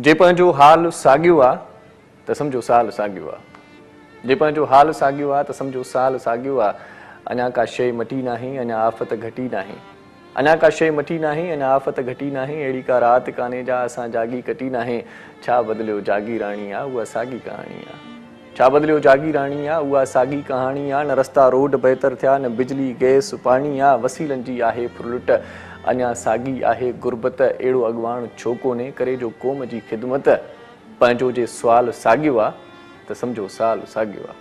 جي پنهنجو حال ساڳيو آ ته سمجهو سال ساڳيو آ. جي پنهنجو حال ساڳيو آ ته سمجهو سال ساڳيو آ. اڃا ڪا شيء مٽي ناهي، اڃا آفت گهٽي ناهي. اڃا ڪا شيء مٽي ناهي، اڃا آفت گهٽي ناهي. اهڙي ڪا رات ڪانهي جا اسان جاڳي ڪٽي ناهي. ڇا بدليو جاگيراڻي آ، اها ساڳي ڪهاڻي آ. ڇا بدليو جاگيراڻي آ، اها ساڳي ڪهاڻي آ. نه رستا روڊ بهتر ٿيا، نه بجلي، گئس، پاڻي آ. وسيلن جي آهي ڦرلٽ، اڃا ساڳي آهي غربت. اهڙو اڳواڻ ڇو ڪونهي، ڪري جو قوم جي خدمت. پنهنجو جي سوال ساڳيو آ، ته سمجهو سال ساڳيو آ.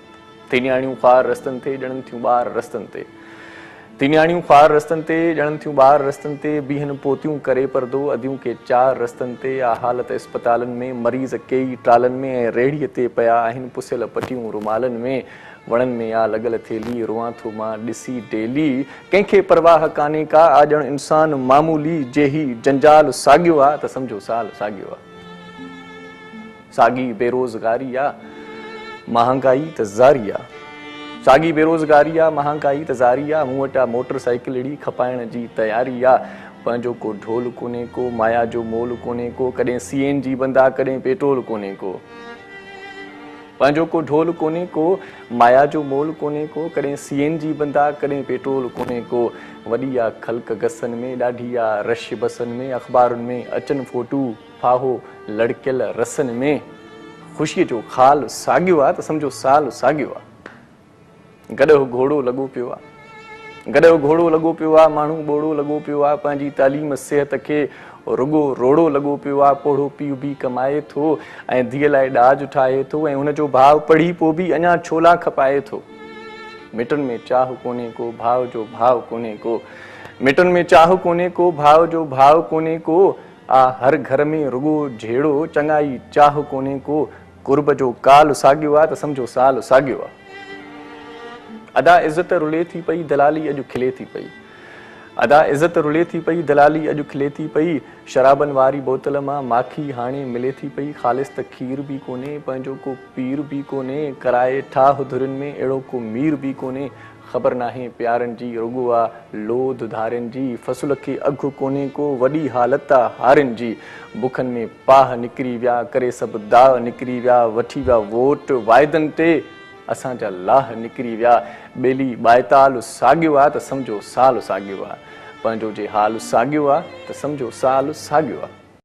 ٿي نياڻيون خوار رستن تي، ڄڻن ٿيون ٻار رستن تي. ٿي نياڻيون خوار رستن تي، ڄڻن ٿيون ٻار رستن تي. بيهن پوتيون ڪري پردو، اديون ڪي چار رستن تي. آ حالت اسپتالن ۾، مريض ڪيئي ٽرالن ۾، ۽ ريڙهيء تي پيا آهن پسيل پٽيون رومالن ۾. وڻن ۾ آ لڳل ٿيلهي، روئان ٿو مان ڏسي ڊيلي. ڪنهن کي پرواهه ڪانهي ڪا، آ ڄڻ انسان معمولي. جي هي جنجال ساڳيو آ، ته سمجهو سال ساڳيو آ. ساڳي بيروزگاري آ، مهانگائي ته زاري آ. ساڳي بيروزگاري آ، مهانگائي ته زاري آ. مون وٽ آ موٽر سائيڪلڙي، کپائڻ جي تياري آ. پنهنجو ڪو ڍول ڪونهي ڪو، مايا جو مول ڪونهي ڪو. ڪڏهن سي اين جي بند آ، ڪڏهن پيٽرول ڪونهي ڪو. پنهنجو ڪو ڍول ڪونهي ڪو، مايا جو مول ڪونهي ڪو. ڪڏهن سي اين جي بند آ، ڪڏهن پيٽرول ڪونهي ڪو. وڏي آ خلق گسن ۾، ڏاڍي آ رش بسن ۾. اخبارن ۾ اچن فوٽو. ڦاهو لڙڪيل رسن ۾، خوشيء جو خال ساڳيو آ ته سمجهو سال ساڳيو آ. گڏهه گهوڙو لڳو پيو آ. گڏهه گهوڙو لڳو پيو آ، ماڻهو ٻوڙو لڳو پيو آ، پنهنجي تعليم صحت کي رڳو روڙو لڳو پيو آ، پوڙهو پيء به ڪمائي ٿو ۽ ڌيء لاء ڏاج ٺاهي ٿو ۽ هن جو ڀاء پڙهي پوء به اڃا ڇولا کپائي ٿو. مٽن ۾ چاهه ڪونهي ڪو، ڀاء جو ڀاء ڪونهي ڪو. مٽن ۾ چاهه ڪونهي ڪو، ڀاء جو ڀاء ڪونهي ڪو. آ هر گهر ۾ رڳو جهيڙو، چڱائي چاهه ڪونهي ڪو، قرب جو ڪال ساڳيو آ ته سمجهو سال ساڳيو آ. ادا عزت رلي ٿي پئي، دلالي اڄ کلي ٿي پئي. ادا عزت رلي ٿي پئي، دلالي اڄ کلي ٿي پئي. شرابن واري بوتل مان ماکي هاڻي ملي ٿي پئي. خالص ته کير به ڪونهي، پنهنجو ڪو پير به ڪونهي. ڪرائي ٺاهه ڌرين ۾ اهڙو ڪو مير به ڪونهي. خبر ناهي پيارن جي، رڳو آ لوڌ ڌارين جي، فصل کي اگهه ڪونهي ڪو، وڏي حالت آ هارين جي، بکن ۾ پاهه نڪري ويا، ڪري سڀ داء نڪري ويا، وٺي ويا ووٽ واعدن تي، اسان جا لاهه نڪري ويا، ٻيلي ٻائيتال ساڳيو آ ته سمجهو سال ساڳيو آ، پنهنجو جي حال ساڳيو آ ته سمجهو سال ساڳيو آ.